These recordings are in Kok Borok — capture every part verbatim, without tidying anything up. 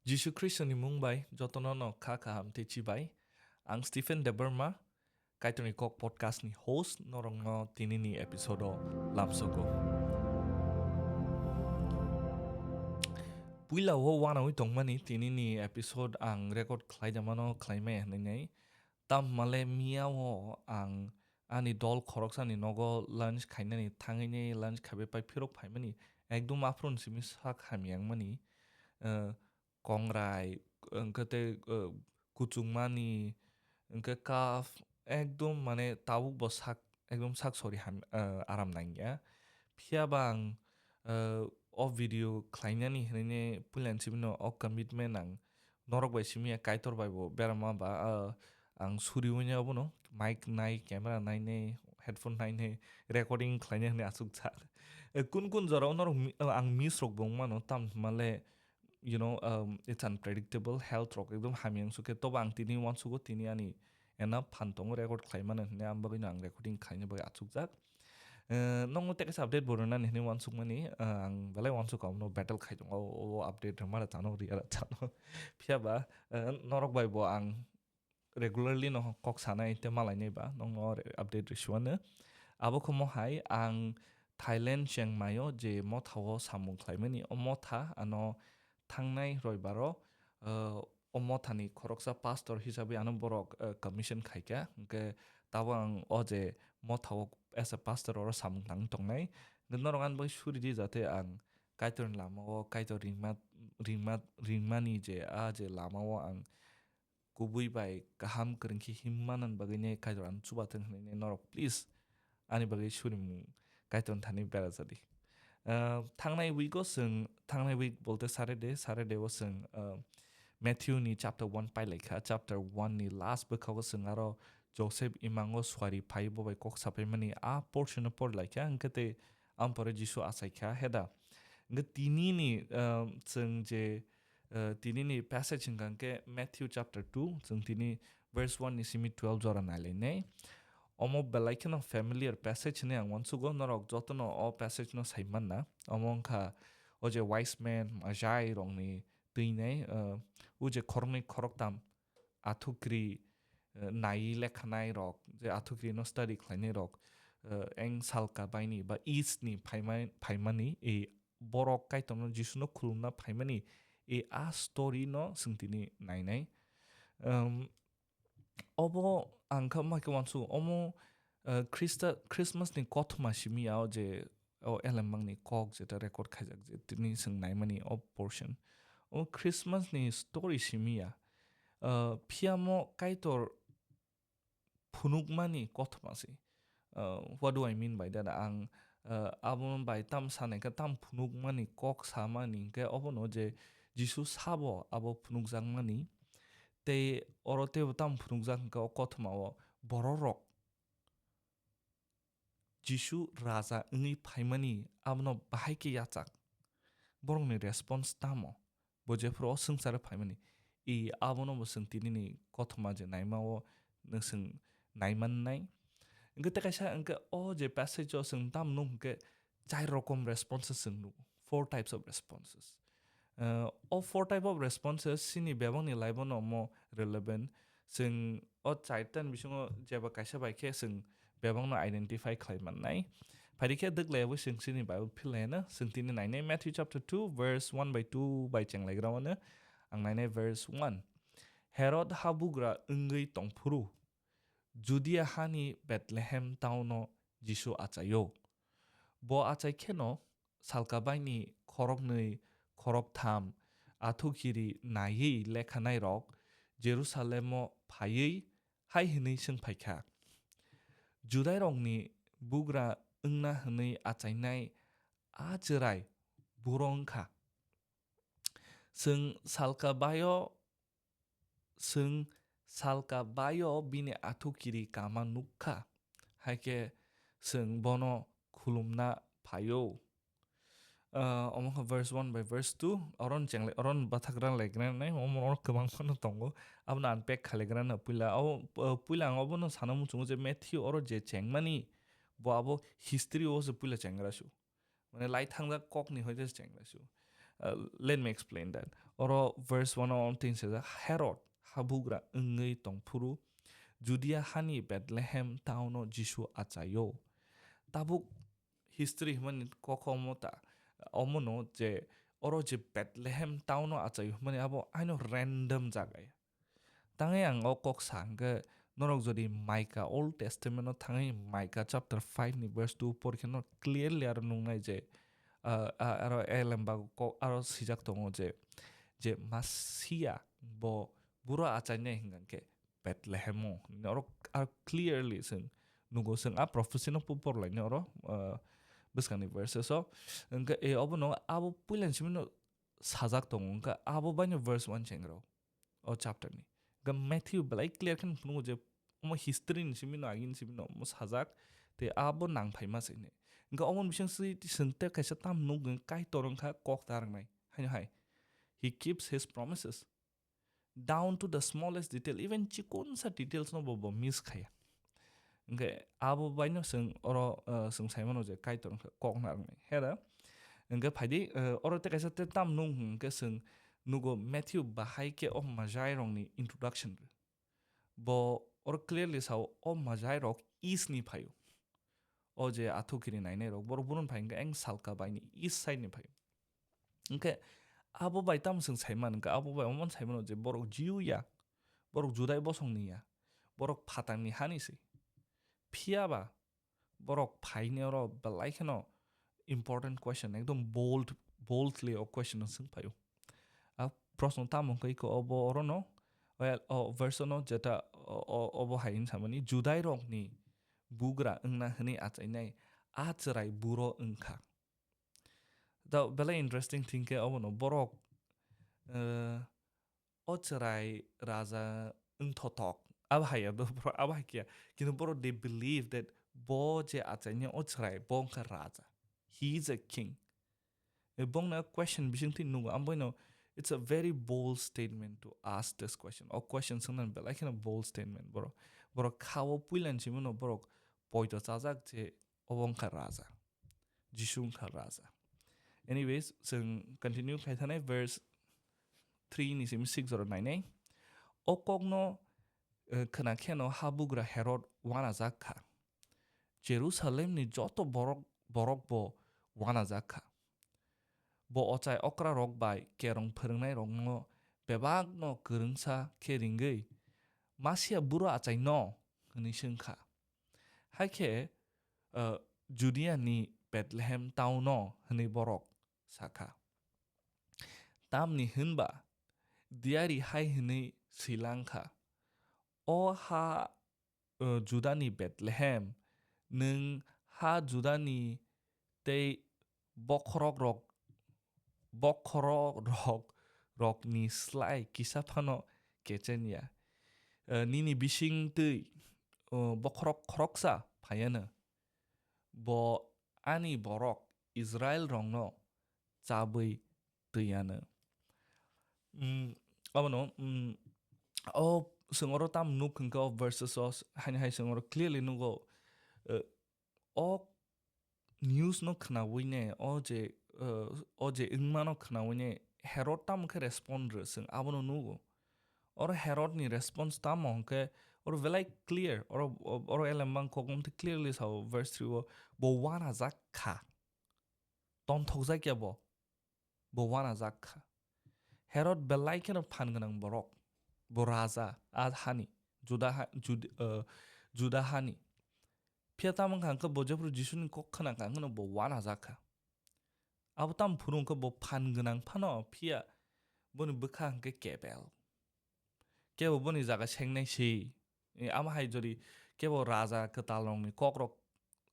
Jisu Khristoni mung bai jotono no kha kaham tei chibai. Ang Stephen Debbarma, Kaitorni Kok Podcast ni host, norokno tinini episode o lamsogo. Puila o wanawi tongmani tinini episode ang record khlai jamano khlai maya hinwi nai. Tamhale miya o ang ani dol khoroksani nogo lunch khainani thangwi nai lunch khaibai pai phirok phaimani ekdom aphuru simi sak hamyangmani, eh, kongrai, hwnkhe tei, eh, kuchukmani, hwnkhe cup, ekdom mane tabuk bo sak, ekdom sak sori ham, eh, aram nangya. Phiya ba ang, eh, o video khlainani hinwi puilani simi no o commitment ang norok bai simi ya Kaitor bai bo berama ba, eh, ang suri wngya obono mic nai, camera nai ne, headphone nai ne, recording khlaina hinwi aswk sa. Eh, kun kun jora o norok mi-, eh, ang miss rok bo wngmano, tam hwnmale, you know, um, it's unpredictable, health rok ekdom hamya wngsu khe, tobo ang tini uansugo, tini ani ena phan tongo record khlaimani hinwi, ang bagwino ang recording khlaina bagwi achukjak. Eh, nokno tei kaisa update bo rwnani hinwi uansukmani, eh, ang belai uansukha, omono battle khai tongo, o, o update rwma rwchano, rwya rwchano. Phiya ba, eh, norok bai bo ang regularly no kok sanai tei malainai ba nokno re-, update rwsiwano. Abo khomo hai ang Thailand Chiang Mai o je motha o samung khlaimani, o motha ano thangnai roibaro, eh, o mothani khoroksa pastor hisabwi ano borok, eh, commission khaikha. Hwnkhe tabuk ang o je motha o as a pastor oro samung tangwi tongnai. Hwnkhe norok ani bai suri di jate ang Kaitorni lama o, Kaitor ringma, ringma, ringmani je a je lama o ang kubui bai kaham kwrwng khe himma nani bagwi ne Kaitor ano chubathwng hinwi ne norok please ani bagwi surimung Kaitorni thani berajadi. Ah, thangnai week o chwng, thangnai week bolte Saturday, Saturday o chwng, ah, Matthew ni chapter one pailaikha, chapter one ni last bwkhago chwng aro Joseph imango suari phai bo bai kok sapaimani a portion o porilaikha, hwnkhe tei ampore Jisu achaikha heda. Hwnkhe tini ni, ah, chwng je, ah, tini ni passage hwnkha hwnkhe Matthew chapter two, chwng tini verse one ni simi twelve jora nailainai. Omo belai kheno familiar passage hinwi ang uansugo, norok jotono o passage no sai manna. Omo wngkha o je wise men, Magi rokni twinai, ah, o je khoroknwi khoroktam athukri, eh, naiwi lekhanai rok, je athukri no study khlainai rok, eh, eng salka baini ba east ni phaimai-, phaimani, e borok Kaitorno Jisuno khulumna phaimani, e a story no chwng tini nainai. Um, obo ang kha ma khe uansugo, omo, eh, Khrista, Christmas ni kothoma simi ya o je o elembangni kok jeta record khaijak je tini chwng naimani o portion. O Christmas ni story simi ya. Uh, phiyamo Kaitor phunukmani kothoma se. Uh, what do I mean by that? Ang, uh, abo bai tam sanai khe tam phunukmani kok samani hwnkhe obono je Jisu sabo abo phunukjakmani. Tei oro teibo tam phunukjak hwnkhe o kothoma o bororok Jisu Raja wngwi phaimani abono bahai khe yachak. Borokni response tamo? Bo jephuru o swngcharo phaimani, i abono bo chwng tinini kothoma je naima o nwng chwng naimannai. Hwnkhe tei kaisa hwnkhe o je passage o chwng tamo nukho hwnkhe char rokom responses chwng nugo, four types of responses. Uh, o four type of responses chini bebakni life o no omo relevant. Chwng o chaitani bisingo jeba kaisa bai khe chwng bebakno identify khlai mannai. Phai khe dwklai abo chwng chini Bible phil laino chwng tini nainai Matthew chapter two verse one by two bai chenglaigra mano. Ang nainai verse one. Herod habugra wngwi tongphuru Judia hani Bethlehem town-o Jisu achaio. Bo achai kheno salka baini khoroknwi khoroktham athukhiri naiwi lekhanairok Jerusalemo phaiwi hai hwnwi swng phaikha, "Judairokni bugra wngna hwnwi achainai a chwrai buro wngkha? Chwng salka baio, chwng salka baio bini athukhiri kama nukha, hai khe chwng bono khulumna phaio." Ah, omo khe verse one by verse two, oron chenglai, oron bathakra laikra nai, omo oro kwbang phano tongo, abono unpack khailaikra na puila, abo, ah, puila ang obono sana muchungo je Matthew oro je chengmani, bo abo history o se puila chengra su. Mane lai thangjak kokni hoite se chengra su. Uh, let me explain that. Oro verse one o tin se Herod habugra wngwi tongphuru Judea hani Bethlehem town o Jisu achaio. Tabuk history hwnmani kokho omo ta, omono je oro je Bethlehem town o achaio hwnmani abo aino random jaga ya. Tangwi ang o kok sa hwnkhe norok jodi Maika Old Testament o thangwi Maika chapter five ni verse two por khe no clearly aro nungnai je, ah, ah, aro elem ba kok aro sijak tongo je, je Masia bo buro achainai hwnkhe Bethlehem o. Oro aro clearly chwng nugo, chwng a prophecy no pu-, porlaini oro, ah, bwskangni verses o. Hwnkhe, eh, obono abo puilani simi no sajak tongo, hwnkhe abo baino verse one chengro o chapter ni. Hwnkhe Matthew belai clear khe phunukgo je omo history ni simi no, agini simi no omo sajak, tei abo nang phaima se hinwi. Hwnkhe omo bising si chwng tei kaisa tam nuk, Kaitor wngkha kok ta rwngnai. Haino hai, he keeps his promises down to the smallest detail, even chikonsa details no bo, bo miss khaya. Hwnkhe abo baino chwng oro, uh, chwng saimano je Kaitor wngkha kok narwknai. Hera, hwnkhe phaidi, uh, oro tei kaisa tei tam nung hwnkhe chwng nugo Matthew bahai khe o Majai rokni introduction rw. Bo oro clearly sao o Majai rok east ni phaio. O je athukiri nainai rok, borok buron phai hwnkhe eng salka baini east side ni phaio. Hwnkhe abo bai tamo chwng saiman, hwnkhe abo bai omo saimano je borok Jew ya, borok Judai bosongni ya, borok phatangni hani se. Phiya ba borok phaini oro belai kheno important question, ekdom bold, boldly o question no swng phaio. A proshno tamo hwnkhe iko obo orono, well, o verse no jeta o, o, obo hai hwn samani, Judai rokni bugra wngna hwnwi achainai a chwrai buro wngkha. Da belai interesting thing khe obono borok, eh, o chwrai raja wngthotok. Abo hai ya, abo hai khe ya. Kintu borok they believe that bo je achaini o chwrai, bo wngkha raja. He is a king. Eh, bongno question bising twi nugo. Ang boino, it's a very bold statement to ask this question. O question swngnani belai kheno bold statement borok. Borok khao puilani simi no borok poito chajak je obo wngkha raja. Jisu wngkha raja. Anyways, chwng continue khai thanai verse three ni simi six jora nainai. O kokno, eh, khna kheno habugra Herod wanajak kha. Jerusalemni joto borok, borok bo wanajak kha. Bo ochai okra rok bai kerong phwrwngnai rokno bebakno kwrwngsa khe ringwi, "Masia buro achai no?" hwnwi swng kha. Hai khe, eh, Judea ni Bethlehem town o hwnwi borok sa kha. Tamni hwn ba diari hai hwnwi swi lang kha, "O ha, eh, Judani Bethlehem, nwng ha Judani tei bokhorok rok, bokhorok rok, rokni slai kisa phano kechen ya. Eh, nini bising twi, eh, bokhorok khoroksa phaiano. Bo ani borok Israel rokno chabwi twi ano." Mm, abono, mm, o chwng oro tam nuk hwnkhe o verses o s-, haini hai chwng oro clearly nugo, eh, o news no khnaui ne, o je, eh, o je wngma no khnaui ne Herod tamo khe respond rw chwng abono nugo. Oro Herod ni response tamo hwnkhe oro belai clear, oro, oro elembang kok mtwi clearly sao verse three o, bo wanajak kha. Tonthokjak ya bo. Bo wanajak kha. Herod belai kheno phan gwnang borok. Bo raja, a hani, Juda ha-, Jud-, eh, Juda hani. Phiya tamo wngkha hwnkhe bo jephru Jisuni kok khna kha hwnkhe bo wanajak kha. Abo tamo phuru hwnkhe bo phan gwnang phano, phiya boni bwkha hwnkhe kebel. Kebo boni jaga sengnai se. E, ama hai jodi kebo raja kwtal rokni kok rok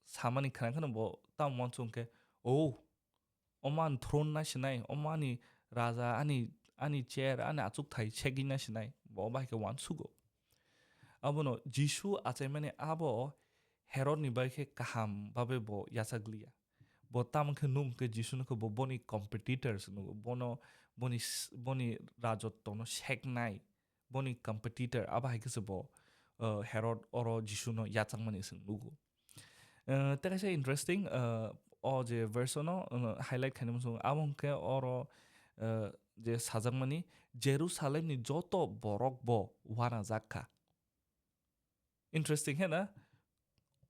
samani khna kheno bo tamo uansuk khe, "O, omo ani throne na sinai, omo ani raja, ani, ani chair, ani achukthai segwi na sinai," bo bahai khe uansugo. Abono Jisu achaimani abo Herod ni bai khe kaham babe bo yachak liya. Bo tamo khe nuk khe Jisu no khe bo boni competitors nugo, bono boni s-, boni rajotto no seknai, boni competitor, abo hai khe se bo, uh, Herod oro Jisu no yachakmani se nugo. Uh, tei kaisa interesting, uh, o je verse no, uh, highlight khainai muchungo, abo hwnkhe oro, uh, je sajakmani Jerusalemni joto borok bo uanajak kha. Interesting he na?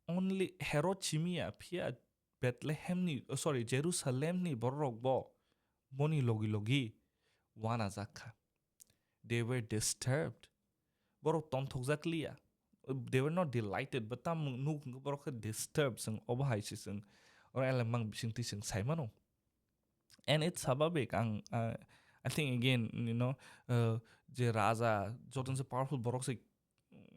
Only Herod simi ya, phiya Bethlehemni, oh, sorry, Jerusalemni bororok bo boni logi logi uanajak kha. They were disturbed. Borok tonthokjak liya. They were not delighted, but tam nuk borok khe disturbed, chwng obo hai se chwng oro elem mang bising twi chwng sai mano. And it's sababik, ang, uh, I think again, you know, uh, je raja, joto se powerful borok se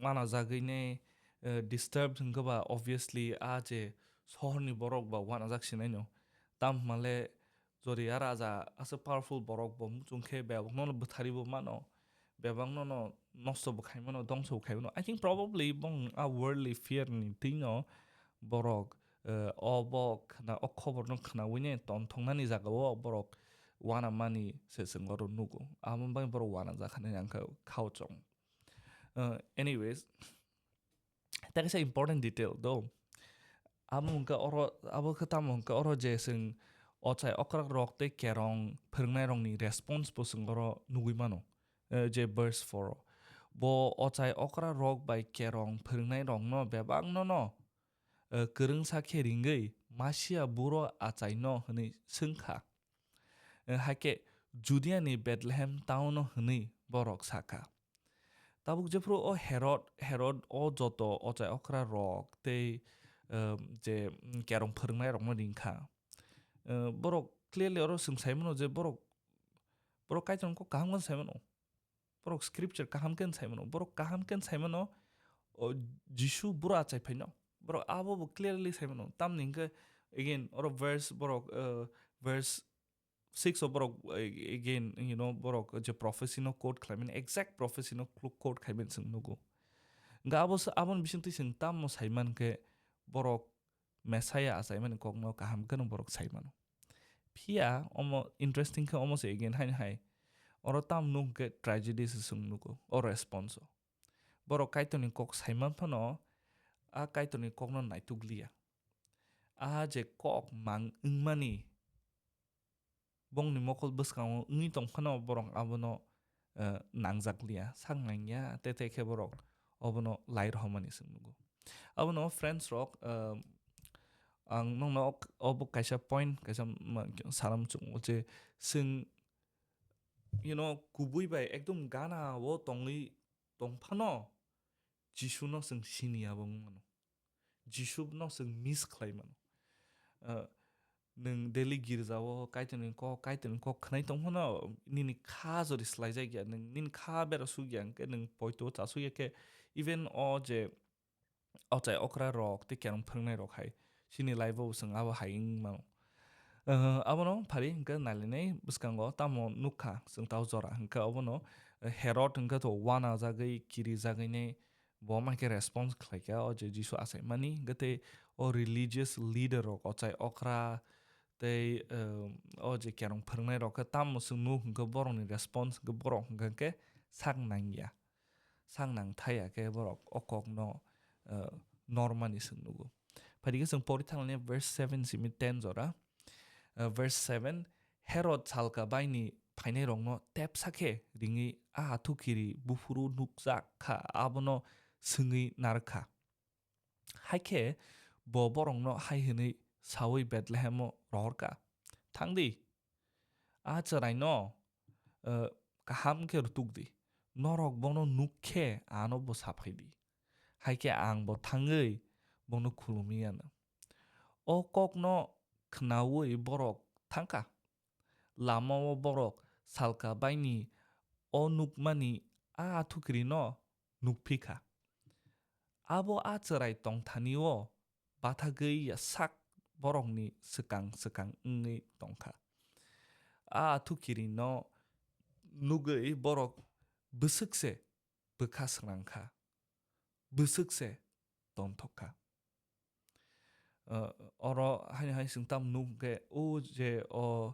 uanajagwi ne, uh, disturbed hwnkhe ba obviously a je sohorni borok ba uanajak sinai no. Tam hwnmale jodi a raja asa powerful borok bo muchung khe bebak no bwthari bo mano, bebak no nosto bo khai mano, dongso bo khai mano. I think probably bong a worldly fear ni twi no borok, uh, o bo khna, o khobor no khnawi ne tonthoknani jaga o borok uanamani se chwng oro nugo. Amo bai borok uanajak hinwi ang kha khao chong. Uh, anyways, ta kaisa important detail do. Abo hwnkhe oro, abo khe tamo hwnkhe oro je chwng ochai okra rok tei kerong phwrwngnairokni response bo chwng oro nugwi mano, eh, je verse four o. Bo ochai okra rok bai kerong phwrwngnairokno bebakno no, eh, kwrwngsa khe ringwi Masia buro achaino hwnwi swngkha. Eh, hakhe Judiani Bethlehem town-o hwnwi borok sakha. Tabuk jephru o Herod, Herod o joto ochai okra rok tei, um, je, mm, kerong phwrwngnai rokno ringkha. Uh, borok clearly oro chwng sai mano je borok, borok Kaitorni kok kaham khe sai mano. Borok scripture kaham khe sai mano. Borok kaham khe sai mano, o Jisu buro achai phaino. Borok abo bo clearly sai mano. Tamni hwnkhe again oro verse borok, uh, verse six o borok, eh, again, you know, borok je prophecy no quote khlaimani, exact prophecy no clo-, quote khlaimani chwng nugo. Hwnkhe abo se, aboni bisingtwi chwng tamo saiman khe borok Messiah achaimani kokno kaham kheno borok saimano. Phiya omo interesting khe omo se again haino hai. Oro tam nuk khe tragedy se chwng nugo o response o. Borok Kaitorni kok saiman phano a Kaitorni kokno naituk liya. A je kok mang wngmani bongni mokol bwskango wngwi tong phano borok abono, eh, nangjak liya, sak nangya, tei tei khe borok obono lai rohormani chwng nugo. Abono friends rok, eh, ang nokno ok-, obo kaisa point kaisa ma-, sana muchungo je chwng, you know, kubui bai ekdom gana o tongwi tong phano Jisu no chwng sini abo wng mano. Jisu no chwng miss khlai mano. Ah, nwng daily girja o Kaitorni kok, Kaitorni kok khwnai tong phano nini kha jori slai jak ya, nwng nini kha bera suk ya, hwnkhe nwng poito cha suk ya khe, even o je ochai okra rok tei kerong phwrwngnai rok hai chini life o chwng abo hai wng mano. Ah, abono phari hwnkhe nailainai bwskango tamo nukha chwng tao jora, hwnkhe obono Herod hwnkhe to uanajagwi kirijagwini bo ma khe response khlai kha o je Jisu achaimani, hwnkhe tei o religious leader rok ochai okra tei, um, o je kerong phwrwngnai rok khe tamo chwng nuk hwnkhe borokni response hwnkhe borok hwnkhe khe sak nang ya, sak nang thai ya khe borok o kokno, uh, normani chwng nugo. Phaidi khe chwng pori thanglani verse seven simi ten jora. Uh, verse seven, Herod salka baini phainairokno tepsa khe ringwi a athukiri buphuru nukjak kha, abono swngwi narwk kha. Hai khe bo borokno hai hwnwi saui Bethlehemo rohor kha, "Thang di, a chwraino, eh, kaham khe rwtuk di. Norok bono nuk khe ano bo sa phai di. Hai khe ang bo thangwi bono khulumwi anw." O kokno khnaui borok thang kha. Lama-o borok salka baini o nukmani a athukirino nukphi kha. Abo a chwrai tongthani-o bathagwi ya sak borokni swkang swkang wngwi tong kha. A athukirino nugwi borok bwswk se bwkha swnang kha, bwswk se tongthok kha. Uh, oro haino hai chwng tamo nuk hwnkhe, o je o,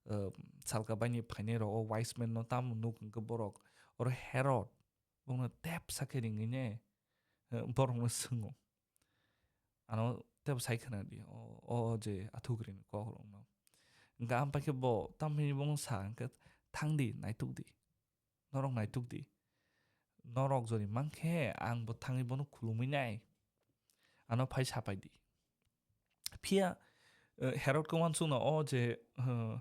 uh, salka baini phainai rok, o wise man no tamo nuk hwnkhe borok, oro Herod bongno tepsa khe ringwi ne, uh, borokno swngo. Ano tebo sai khna di, o, o je athukiri ni kok rok no. Hwnkhe am pai khe bo tamo hwnwi bongno sa hwnkhe, thang di, naituk di. Norok naituk di. Norok jodi mankhe ang bo thangwi bono khulumwi nai. Ano phai sapai di. Phiya, eh, Herod khe uansukno o je, eh,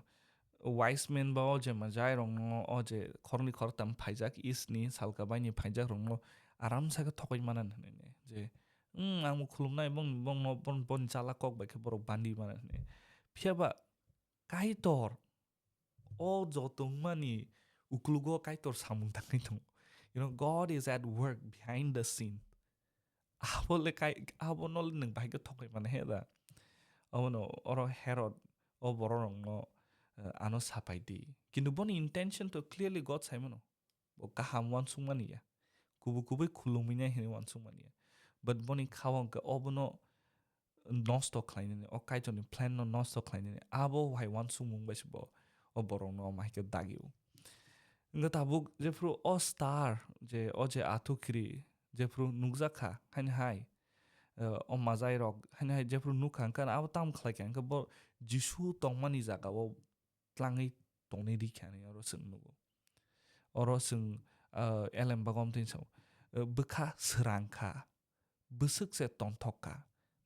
wise men ba o je majai rokno o je khoroknwi khoroktham phaijak east ni salka baini phaijak rokno aramsa khe thokwi manan hinwi ne je, "Hmm, ang bo khulumnai bong, bongno, bon, boni chala kok bai khe borok bandi manan hinwi." Phiya ba Kaitor o joto wngmani uklugo Kaitor samung tangwi tongo. You know, God is at work behind the scene. Abo le kai, abo no le nwng bahai khe thokwi mano he da. Abono oro Herod o borok rokno, eh, ano sapai di. Kintu boni intention to clearly God sai mano. Bo kaham uansukmani ya. Kubui kubui khulumwi nai hinwi uansukmani ya. But boni khao hwnkhe obono nosto khlainani, o Kaitorni plan no nosto khlainani, abo hai uansukmung bai se bo o borokno omo hai khe dagi o. Wngkha tabuk jephru o star je o je athukhiri jephru nukjak kha, haini hai, eh, o majai rok haini hai jephru nukha, wngkha abo tam khlai kha, wngkha bo Jisu tongmani jaga o tlangwi tongnai rikha hinwi oro chwng nugo. Oro chwng, ah, elem bagom tini sao, eh, bwkha srang kha, bwswk se tonthok kha.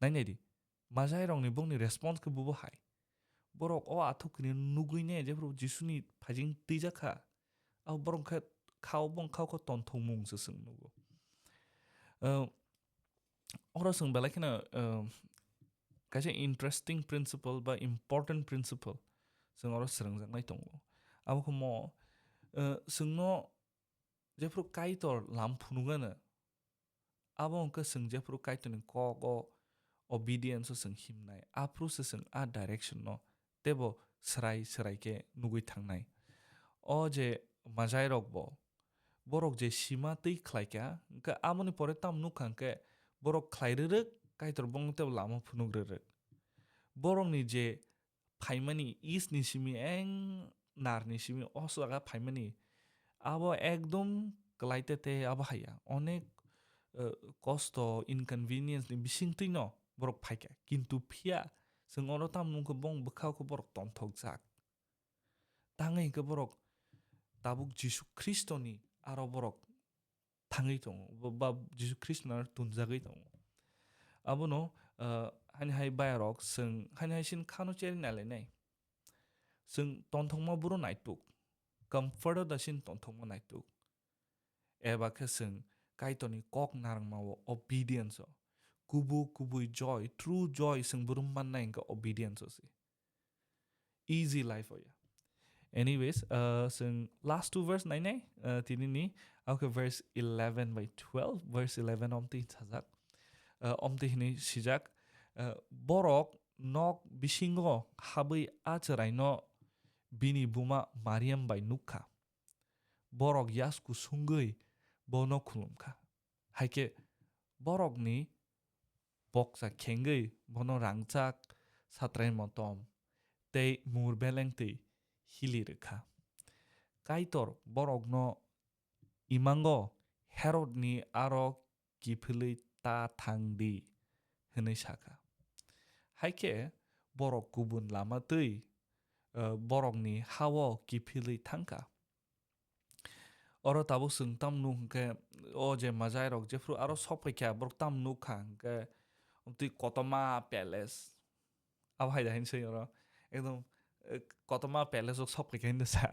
Nai nai di, majai rokni bongni response khe bubo hai. Borok o athuk kini nugwi ne jephru Jisuni phajing twijak kha. Abo borok khe khao bong khao khe tonthokmung se chwng nugo. Eh, oro chwng belai kheno, eh, kaisa interesting principle ba important principle chwng oro swrwngjaknai tongo. Abo khe mo, eh, chwngno jephru Kaitor lam phunukgano, abo hwnkhe chwng jephru Kaitorni kok o obedience o chwng himnai, aphuru se chwng a direction no teibo swrai swrai khe nugwi thangnai. O je majai rok bo, borok je sima twi khlai kha, hwnkhe aboni pore tamo nukha hwnkhe borok khlai rwrwk, Kaitor bongno teibo lama phunuk rwrwk. Borokni je phaimani east ni simi eng nar ni simi o jaga phaimani, abo ekdom kwlai te te abo haiya, onek, eh, kosto, inconvenience ni bisingtwi no borok phaikha, kintu phiya chwng oro tamo nukha bong bwkhao khe borok tonthokjak. Tangwi hwnkhe borok tabuk Jisu Khristoni aro borok thangwi tongo, ba, ba Jisu Khristoni aro tunjagwi tongo. Abono, ah, hani hai bayarok chwng hani hai sin khano cheri nailainai. Chwng tonthokma buro naituk, comfort o da sin tonthokma naituk. Eba khe chwng Kaitorni kok narwkma o obedience o. Kubu kubui joy, true joy chwng buro mannai hwnkhe obedience o se. Easy life o ya. Anyways, uh, chwng last two verse nainai, uh, tini ni, okay, verse eleven by twelve, verse eleven omtwi sajak, uh, omtwi hinwi sijak, uh, borok nok bisingo habwi a chwraino bini buma Mariam bai nukha. Borok yasku sungwi bono khulumkha. Haikhe borokni boksa khengwi bono rangchak, satrai motom tei mur beleng twi hili rwkha. Kaitor borokno imango Herodni aro kiphilwi ta thang di hwnwi sakha. Haikhe borok kubun lama twi, eh, borokni ha-o kiphilwi thangkha. Oro tabuk chwng tam nuk hwnkhe, o je majai rok jephru aro sok phaikha, borok tam nuk kha hwnkhe, omtwi kotorma palace. Abo hai da hini swi oro ekdom, eh, kotorma palace rok sok phaikha hini sa.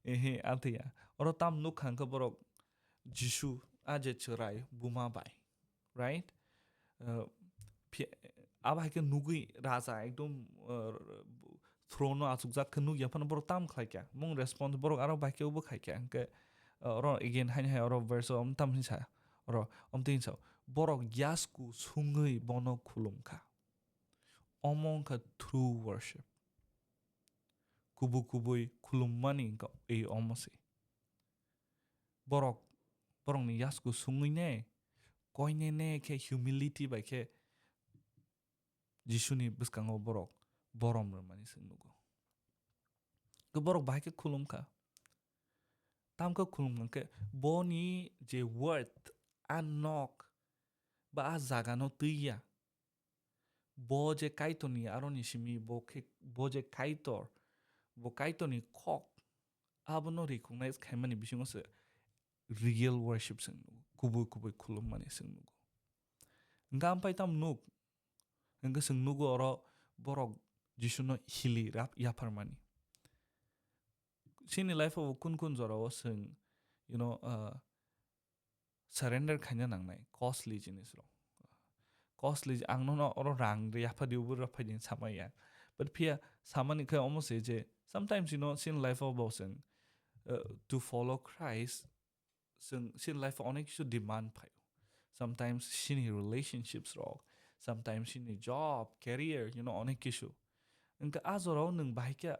Ehe, amtwi ya. Oro tam nuk kha hwnkhe borok Jisu, a je chwrai buma bai. Right? Uh, phi-, abo hai khe nugwi raja ekdom, uh, throne o achukjak khe nugya phano borok tam khlai kha. Mung response borok aro bai khe obo khai kha. Hwnkhe, uh, oro again haini hai oro verse o tam hinsa. Oro omtwi hinsa. Borok yasku sungwi bono khulum kha. Omo wngkha true worship. Kubu kubui khulummani wngkha ei omo se. Borok, borokni yasku sungwi ne, koine ne khe humility bai khe Jisuni bwskango borok borom rwmani se nugo. Khe borok bahai khe khulumkha. Tamkhe khulumkha khe boni je worth, a nok ba a jagano twi ya. Bo je Kaitorni aroni simi, bo khe, bo je Kaitor, bo Kaitorni kok, abono recognize khaimani bisingo se real worship chwng nugo, kubui kubui khulummani chwng nugo. Hwnkhe ampai tamo nuk? Hwnkhe chwng nugo oro borok Jisuno hili rap yapharmani. Chini life-o kun kun jorao chwng, you know, uh, surrender khaina nangnai costly jinisrok. Costly, ang nono oro rang rw yapha di, ubur rw phai di samaya. But phiya samani khe omo se je sometimes, you know, chini life-o bo chwng, uh, to follow Christ, chwng chini life-o onek kisu demand phaio. Sometimes chini relationships rok, sometimes chini job, career, you know, onek kisu. Hwnkhe a jorao nwng bahai khe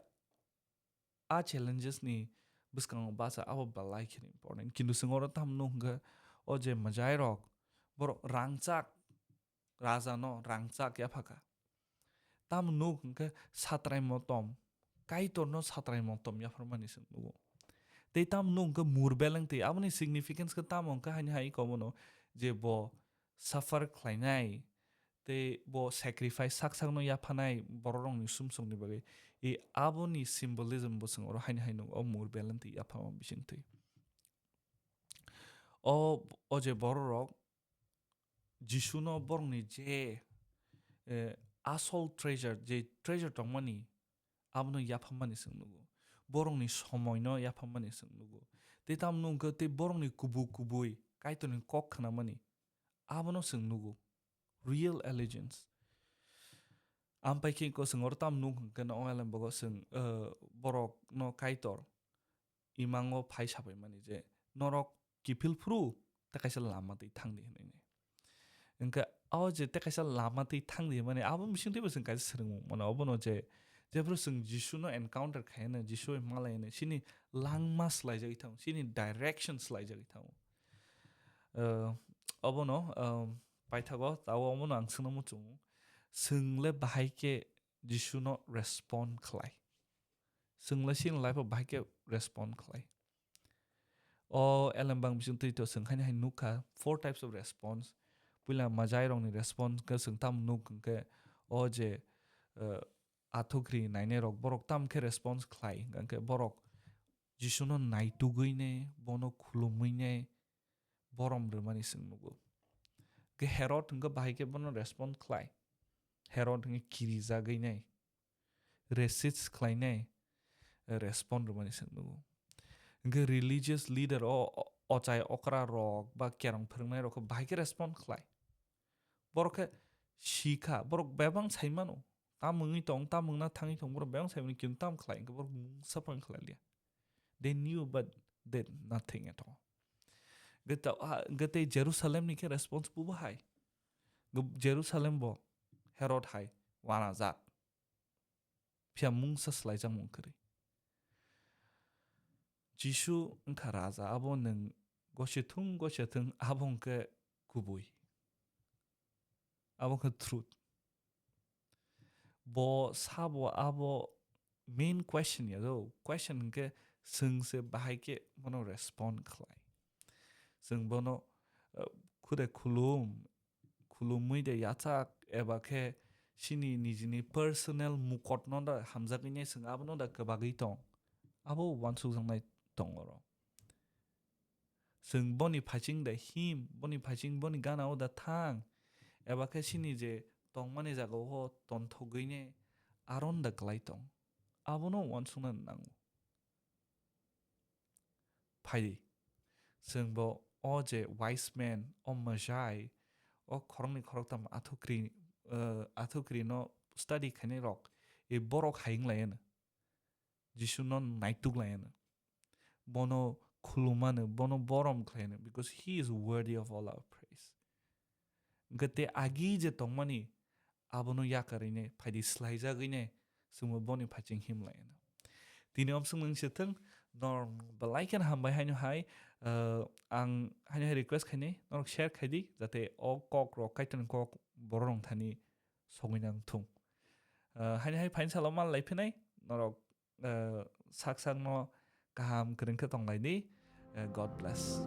a challenges ni bwskango bacha abo belai kheno important. Kintu chwng oro tamo nuk hwnkhe o je mwjai rok borok rangchak, raja no rangchak yaphaka. Tamo nuk hwnkhe satrai motom, Kaitor no satrai motom yapharmani chwng nugo. Tei tamo nuk hwnkhe mur beleng twi aboni significance khe tamo hwnkhe haini hai kobono je bo suffer khlainai, tei bo sacrifice sak sakno yaphanai bororokni sumsokni bagwi. I aboni symbolism bo chwng oro haini hai nukgo, o mur beleng twi yaphama bisingtwi. O, o je bororok Jisuno borokni je, eh, asol treasure, je treasure tongmani, abono yaphammani chwng nugo. Borokni somoino yaphammani chwng nugo. Tei tamo nuk hwnkhe tei borokni kubui kubui Kaitorni kok khnamani, abono chwng nugo. Real allegiance. Ampai khe ko chwng oro tamo nuk hwnkhe no, o elem bogo chwng, eh, borokno Kaitor imango phai sabaimani je norok kiphil phuru tei kaisa lama twi thang di hwnwi. Hwnkhe o je tei kaisa lama twi thang di hwnmani abo bisingtwibo chwng kaisa swrwngmung mano, obono je jephru chwng Jisuno encounter khaiyano, Jisu bai malaiyano, chini langma swlaijagwi thango, chini direction swlaijagwi thango. Uh, obono, um, paithago tao omono ang swngno muchungo, chwng le bahai khe Jisuno respond khlai? Chwng le chini life-o bahai khe respond khlai? O elembang bising twi to chwng haini hai nukha, four types of response. Puila majai rokni response khe chwng tamo nuk hwnkhe, o je, eh, athukri nainai rok, borok tamo khe response khlai, hwnkhe borok Jisuno naitugwi ne, bono khulumwi ne, borom rwmani chwng nugo. Hwnkhe Herod hwnkhe bahai khe bono respond khlai. Herod hwnkhe kirijagwi nai, resist khlainai, respond rwmani chwng nugo. Hwnkhe religious leader o, o, ochai okra rok ba kerong phwrwngnai rok khe bahai khe respond khlai. Borok khe sikha, borok bebang saimano, tamungwi tong, tamungna thangwi tong, borok bebang saimano, kintu tam khlai, hwnkhe borok mungsa phang khlai liya. They knew but did nothing at all. Hwnkhe ta-, ha, hwnkhe tei Jerusalem ni khe response bo bahai. Hwnkhe Jerusalem bo Herod hai wanajak. Phiya mungsa swlaijakmung kwrwi. Jisu wngkha Raja, abo nwng gosithung gosithung, abo hwnkhe kubui. Abo wngkha truth. Bo sabo abo main question ya do. Question hwnkhe chwng se bahai khe bono respond khlai. Chwng bono, uh, khude khulum, khulumwi de yachak eba khe chini nijini personal mukotno da hamjagwi nai chwng abono da kwbagwi tong. Abo uansukjaknai tong oro. Chwng boni phaiching da him, boni phaiching, boni gana o da thang, eba khe chini je tongmani jaga o tonthogwi ne aron da kwlai tong, abono uansukna nango. Phaidi, chwng bo o je wise man, o Magi, o khoroknwi khoroktham athukri, eh, athukri no study khainai rok, e borok hai wng lai ano. Jisu no naituk lai ano. Bono khulumano, bono borom khlai ano, because he is worthy of all our praise. Hwnkhe te agi je tongmani, abono yakarwi ne, phaidi swlaijagwi ne, chwngbo boni phaiching him lai ano. Tini omswk nwng se thung, nor belai kheno hambai haino hai, uh, ang haino hai request khainai, norok share khaidi, jate o kok rok, Kaitorni kok borok rok thani sogwi nang thung. Uh, haino hai phaini salo mal lai phinai, norok, uh, sak sak no kaham kwrwng khe tong lai di. Uh, God bless.